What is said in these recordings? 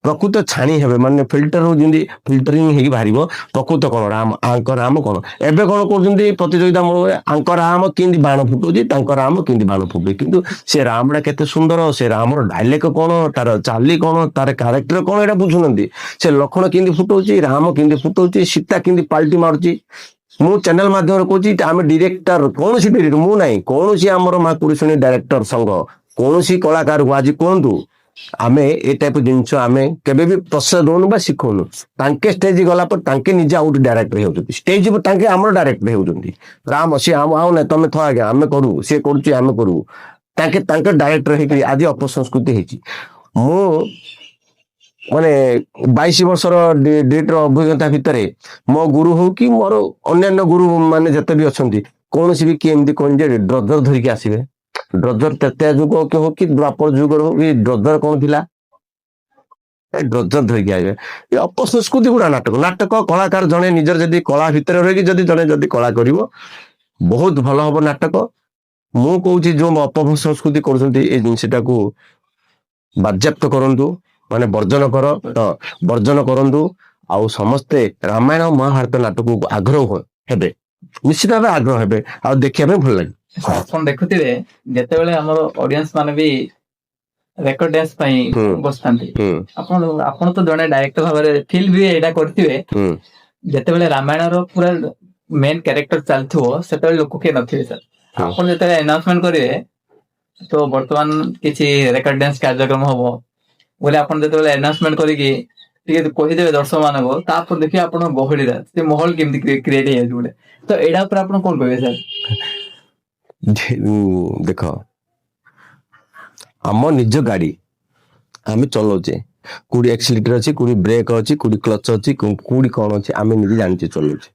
ପ୍ରକୃତ ଛାଣି ହେବେ, ମାନେ ଫିଲ୍ଟର ଯେମିତି ଫିଲ୍ଟରିଂ ହେଇକି ବାହାରିବ। ପ୍ରକୃତ କଣ ରାମ, ଆଙ୍କ ରାମ କଣ? ଏବେ କଣ କରୁଛନ୍ତି ପ୍ରତିଯୋଗିତା ମୂଳକ, ଆଙ୍କ ରାମ କେମିତି ବାଣ ଫୁଟଉଛି, ତାଙ୍କ ରାମ କେମିତି ବାଣ ଫୁଟଉଛି। କିନ୍ତୁ ସେ ରାମଟା କେତେ ସୁନ୍ଦର, ସେ ରାମର ଡାଇଲଗ କଣ, ତାର ଚାଲି କଣ, ତାର କ୍ୟାରେକ୍ଟର କଣ, ଏଇଟା ବୁଝୁନାହାନ୍ତି। ସେ ଲକ୍ଷ୍ମଣ କେମିତି ଫୁଟଉଛି, ରାମ କେମିତି ଫୁଟଉଛି, ସୀତା କେମିତି ପାଲଟି ମାରୁଛି। ମୁଁ ଚ୍ୟାନେଲ ମାଧ୍ୟମରେ କହୁଛି, ଆମେ ଡିରେକ୍ଟର, କୌଣସି ଡିରେକ୍ଟର ମୁଁ ନାହିଁ, କୌଣସି ଆମର ମା କୁରୁଶୁଣୀ ଡାଇରେକ୍ଟର ସଂଘ, କୌଣସି କଳାକାରକୁ ଆଜି କୁହନ୍ତୁ, ଆମେ ଏ ଟାଇପ ଜିନିଷ ଆମେ କେବେ ବି ପ୍ରଶ୍ରୟ ଦଉନୁ ବା ଶିଖଉନୁ। ତାଙ୍କେ ଷ୍ଟେଜ ଗଲା ପରେ ତାଙ୍କେ ନିଜେ ଆଉ ଗୋଟେ ଡାଇରେକ୍ଟର ହେଉଛନ୍ତି। ଷ୍ଟେଜ ଉପରେ ତାଙ୍କେ ଆମର ଡାଇରେକ୍ଟର ହେଉଛନ୍ତି। ରାମ ସିଏ ଆମ ଆଉ ନାଇଁ, ତମେ ଥ ଆଜ୍ଞା, ଆମେ କରୁ, ସିଏ କରୁଛି, ଆମେ କରୁ। ତାଙ୍କେ ତାଙ୍କ ଡାଇରେକ୍ଟର ହେଇକି ଆଜି ଅପସଂସ୍କୃତି ହେଇଛି। ମୁଁ ମାନେ 22 ବର୍ଷର ଡିରେକ୍ଟର ଅଭିଜ୍ଞତା ଭିତରେ ମୋ ଗୁରୁ ହଉ କି ମୋର ଅନ୍ୟାନ୍ୟ ଗୁରୁ ମାନେ ଯେତେ ବି ଅଛନ୍ତି, କୌଣସି ବି କିଏ ଏମିତି କଣ ଯେ ଡ୍ରଜର ଧରିକି ଆସିବେ। ଡ୍ରଜର ତ୍ରେତୟା ଯୁଗ କି ହଉ କି ଦ୍ୱାପର ଯୁଗର ହଉ କି, ଡ୍ରଜର କଣ ଥିଲା? ଏ ଡ୍ରଜର ଧରିକି ଆସିବେ। ଏ ଅପସଂସ୍କୃତି ଗୁଡା ନାଟକ। ନାଟକ କଳାକାର ଜଣେ ନିଜର ଯଦି କଳା ଭିତରେ ରହିକି ଯଦି ଜଣେ ଯଦି କଳା କରିବ, ବହୁତ ଭଲ ହବ ନାଟକ। ମୁଁ କହୁଛି, ଯୋଉ ଅପସଂସ୍କୃତି କରୁଛନ୍ତି, ଏଇ ଜିନିଷଟାକୁ ବାଜ୍ୟାପ୍ତ କରନ୍ତୁ, ମାନେ ବର୍ଜନ କର, ହଁ, ବର୍ଜନ କରନ୍ତୁ। ଆଉ ସମସ୍ତେ ରାମାୟଣ ମହାଭାରତ ନାଟକକୁ ଆଗ୍ରହ ହେବେ, ନିଶ୍ଚିତ ଭାବେ ଆଗ୍ରହ ହେବେ ଆଉ ଦେଖିବା ପାଇଁ ଭଲ ଲାଗେ। ଆପଣ ଦେଖୁଥିବେ, ଯେତେବେଳେ ଆମର ଅଡିଏନ୍ସ ମାନେ ବି ରେକର୍ଡ ଡ୍ୟାନ୍ସ ପାଇଁ ବସିଥାନ୍ତି, ଆପଣ ତ ଜଣେ ଡାଇରେକ୍ଟର ଭାବରେ ଫିଲ୍ ବି ଏଇଟା କରିଥିବେ, ଯେତେବେଳେ ରାମାୟଣର ପୁରା ମେନ୍ କ୍ୟାରେକ୍ଟର ଚାଲିଥିବ, ସେତେବେଳେ ଲୋକ କିଏ ନଥିବେ ସାର୍। ଆପଣ ଯେତେବେଳେ ଆନାଉନ୍ସମେଣ୍ଟ କରିବେ, ତ ବର୍ତ୍ତମାନ କିଛି ରେକର୍ଡ ଡ୍ୟାନ୍ସ କାର୍ଯ୍ୟକ୍ରମ ହବ ବୋଲି, ଆପଣ ଯେତେବେଳେ ଆନାଉନ୍ସମେଣ୍ଟ କରିକି ଟିକେ କହିଦେବେ ଦର୍ଶକ ମାନଙ୍କୁ, ତାପରେ ଦେଖିବେ ଆପଣ ଗହଳିରେ ସେ ମାହୋଲ କେମିତି କ୍ରିଏଟ ହେଇଯାଉଛି ଗୋଟେ। ତ ଏଇଟା ଉପରେ ଆପଣ କଣ କହିବେ ସାର୍? ଦେଖ, ଆମ ନିଜ ଗାଡି ଆମେ ଚଲଉଛେ, କୋଉଠି ଏକ୍ସିଲେଟର ଅଛି, କୋଉଠି ବ୍ରେକ୍ ଅଛି, କୋଉଠି କ୍ଲଚ ଅଛି, କୋଉଠି କଣ ଅଛି, ଆମେ ନିଜେ ଜାଣିଛେ, ଚଲଉଛେ।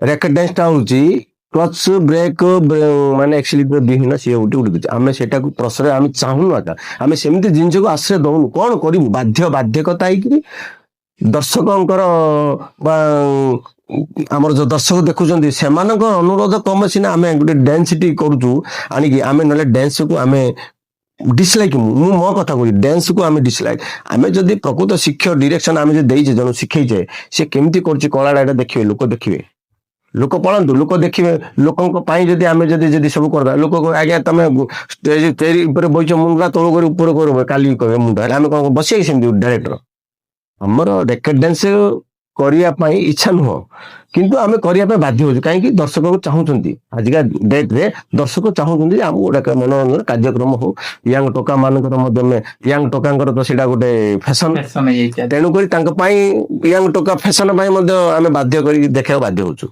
ରେକର୍ଡ ଡ୍ୟାନ୍ସ ଟା ହଉଛି କ୍ଲଚ, ବ୍ରେକ୍, ମାନେ ଏକ୍ସିଲେଟର ବିହୀନ। ସିଏ ଗୋଟେ ଗୋଟେ ଆମେ ସେଟାକୁ ପ୍ରଶ୍ରୟ ଆମେ ଚାହୁଁନୁ ଆକା। ଆମେ ସେମିତି ଜିନିଷକୁ ଆଶ୍ରୟ ଦଉନୁ। କଣ କରିବୁ, ବାଧ୍ୟ ବାଧ୍ୟକତା ହେଇକିରି ଦର୍ଶକଙ୍କର ବା ଆମର ଯୋଉ ଦର୍ଶକ ଦେଖୁଛନ୍ତି, ସେମାନଙ୍କ ଅନୁରୋଧ କମ ସିନା ଆମେ ଗୋଟେ ଡ୍ୟାନ୍ସ ଟି କରୁଛୁ ଆଣିକି। ଆମେ ନହେଲେ ଡ୍ୟାନ୍ସକୁ ଆମେ ଡିସଲାଇକ୍। ମୁଁ ମୋ କଥା କହୁଛି, ଡ୍ୟାନ୍ସକୁ ଆମେ ଡିସଲାଇକ୍। ଆମେ ଯଦି ପ୍ରକୃତ ଶିକ୍ଷକ ଡିରେକ୍ସନ ଆମେ ଯଦି ଦେଇଛେ, ଜଣେ ଶିଖେଇଛେ, ସେ କେମିତି କରୁଛି କଳାଟା, ଏଇଟା ଦେଖିବେ ଲୋକ। ଦେଖିବେ ଲୋକ, ପଳାନ୍ତୁ, ଲୋକ ଦେଖିବେ। ଲୋକଙ୍କ ପାଇଁ ଯଦି ଆମେ ଯଦି ଯଦି ସବୁ କରିଦବା, ଲୋକ କହିବେ, ଆଜ୍ଞା ତମେ ଷ୍ଟେଜ ଚେରି ଉପରେ ବଇଛ, ମୁଣ୍ଡ ତଳୁ କରି ଉପର କରିବ, କାଲି କହିବେ ମୁଣ୍ଡ ହେଲେ ଆମେ କଣ ବସିବା କି ସେମିତି? ଡାଇରେକ୍ଟର ଆମର ରେକର୍ଡ ଡ୍ୟାନ୍ସ କରିବା ପାଇଁ ଇଚ୍ଛା ନୁହଁ, କିନ୍ତୁ ଆମେ କରିବା ପାଇଁ ବାଧ୍ୟ ହଉଛୁ। କାହିଁକି? ଦର୍ଶକ ଚାହୁଁଛନ୍ତି। ଆଜିକା ଡେଟ୍ରେ ଦର୍ଶକ ଚାହୁଁଛନ୍ତି ଯେ ଆମକୁ ଗୋଟେ ମନୋରଞ୍ଜନ କାର୍ଯ୍ୟକ୍ରମ ହଉ। ୟଙ୍ଗ ଟୋକା ମାନଙ୍କର ମଧ୍ୟ, ୟଙ୍ଗ ଟୋକାଙ୍କର ତ ସେଇଟା ଗୋଟେ ଫ୍ୟାସନ। ଫ୍ୟାସନ ହେଇଯାଇଛି ଆଜି। ତେଣୁକରି ତାଙ୍କ ପାଇଁ, ୟଙ୍ଗ ଟୋକା ଫ୍ୟାସନ ପାଇଁ ମଧ୍ୟ ଆମେ ବାଧ୍ୟ କରିକି ଦେଖିବାକୁ ବାଧ୍ୟ ହଉଛୁ।